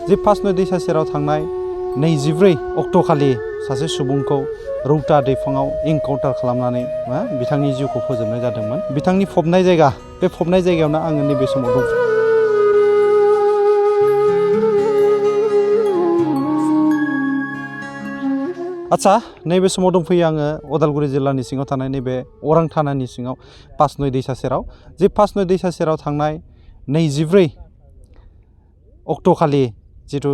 जे पासनो दैसा सेराव थांनाय 24 अक्ट'खालि सासे सुबुंखौ रौता दैफाङाव इनकाउन्टार खालामनानै बिथांनि जिउखौ फोजोबनाय जादोंमोन। बिथांनि फबनाय जायगा, बे फबनाय जायगायावनो आङो नैबे समाव दं। आच्छा, नैबे समाव दंफैयो आङो उदालगुरि जिल्लानि सिङाव थानाय नैबे अरां थानानि सिङाव पासनो दैसा सेराव। जे पासनो दैसा सेराव थांनाय 24 अक्ट'खालि जिथु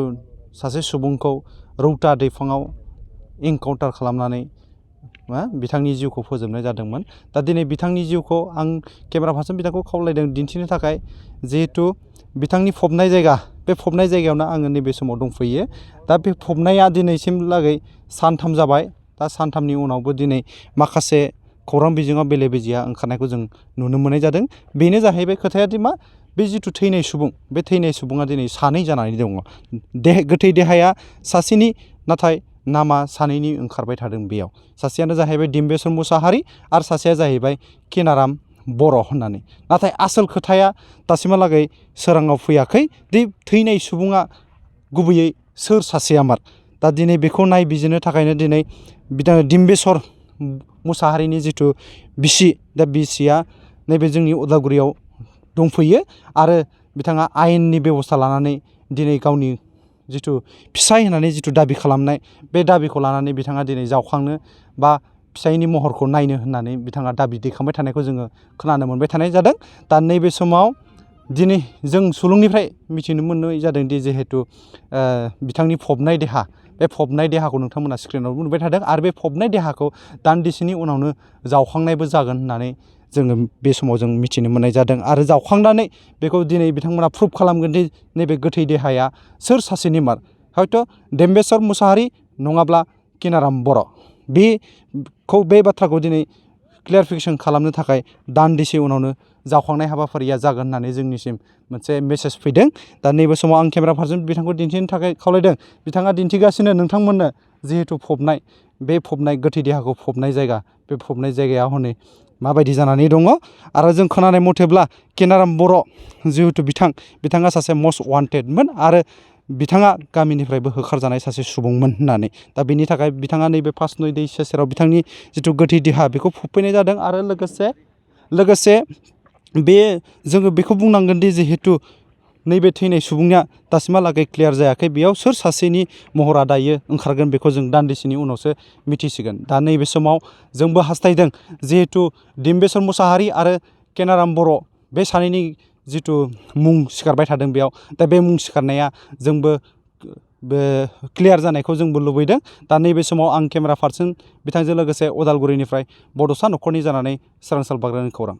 सासे सुबुंखौ रौता दैफाङाव इनकाउन्टार खालामनानै बिथांनि जिउखौ फोजोबनाय जादोंमोन। दा दिनै बिथांनि जिउखौ आं केमेरा पार्सन बिथांखौ खावलायदों दिन्थिनो थाखाय, जिहेतु बिथांनि फबनाय जायगा, बे फबनाय जायगायावनो आङो नैबे समाव दंफैयो। दा बे फबनाया दिनैसिमलागै सानथाम जाबाय। दा सानथामनि उनावबो दिनै माखासे खौरां बिजोङाव बेले बेजेया ओंखारनायखौ जों नुनो मोननाय जादों। बेनो जाहैबाय खोथाया दि बे जिथु थैनाय सुबुं, बे थैनाय सुबुङा दिनै सानै जानानै दङ। गोथै देहाया सासेनि, नाथाय नामा सानैनि ओंखारबाय थादों बेयाव। सासेयानो जाहैबाय दिम्बेश्वर मुसाहारि आरो सासेया जाहैबाय केनाराम बर' होननानै। नाथाय आसोल खोथाया दासिमहालागै सोराङाव फैयाखै दि थैनाय सुबुङा गुबैयै सोर सासेयामार। दा दिनै बेखौ नायबिजिरनो थाखायनो दिनै दिम्बेश्वर मुसाहारिनि जिथु बिसि, दा बिसिया नैबे जोंनि उदालगुरियाव दंफैयो आरो बिथाङा आयेननि बेबस्था लानानै दिनै गावनि जिथु फिसाय होननानै जिथु दाबि खालामनाय, बे दाबिखौ लानानै बिथाङा दिनै जावखांनो बा फिसायनि महरखौ नायनो होननानै बिथाङा दाबि दैखांबाय थानायखौ जोङो खोनानो मोनबाय थानाय जादों। दा नैबे समाव दिनै जों सुलुंनिफ्राय मिथिनो मोननाय जादों दि जिहेतु बिथांनि फबनाय देहा, बे फबनाय देहाखौ नोंथांमोना स्क्रिनाव नुबाय थादों आरो बे फबनाय देहाखौ दान्दिसेनि उनावनो जावखांनायबो जागोन होननानै जोङो बे समाव जों मिथिनो मोननाय जादों। आरो जावखांनानै बेखौ दिनै बिथांमोना प्रुभ खालामगोन दि नैबे गोथै देहाया सोर सासेनिमार, हयथ' दिम्बेश्वर मुसाहारि नङाब्ला केनाराम बर'। बे बाथ्राखौ दिनै क्लियारिफिकेसन खालामनो थाखाय दान्दिसे उनावनो जावखांनाय हाबाफारिया जागोन होननानै जोंनिसिम मोनसे मेसेज फैदों। दा नैबे समाव आं केमेरा पार्सन बिथांखौ दिन्थिनो थाखाय खावलायदों। बिथाङा दिन्थिगासिनो नोंथांमोननो जिहेतु फबनाय, बे फबनाय गोथै देहाखौ फबनाय जायगा, बे फबनाय जायगाया हनै माबायदि जानानै दङ। आरो जों खोनानाय मथेब्ला केनाराम बर' जिहेतु बिथाङा सासे मस्ट वान्टेडमोन आरो बिथाङा गामिनिफ्रायबो होखारजानाय सासे सुबुंमोन होननानै। दा बेनि थाखाय बिथाङा नैबे पासनो दैसा सेराव बिथांनि जिथु गोथै देहा बेखौ फबफैनाय जादों। आरो लोगोसे बे जोङो बेखौ बुंनांगोन दि जिहेतु नैबे थैनाय सुबुङा दासिमहालागै क्लियार जायाखै, बेयाव सोर सासेनि महरा दायो ओंखारगोन बेखौ जों दान्दिसेनि उनावसो मिथिसिगोन। दा नैबे समाव जोंबो हास्थायदों जिहेतु दिम्बेश्वर मुसाहारि आरो केनाराम बर', बे सानैनि जिथु मुं सिखारबाय थादों बेयाव, दा बे मुं सिखारनाया जोंबो बे क्लियार जानायखौ जोंबो लुबैदों। दा नैबे समाव आं केमेरा पार्सन बिथांजों लोगोसे उदालगुरिनिफ्राय बड'सा न'खरनि जानानै सोरांसार बाग्रानि खौरां।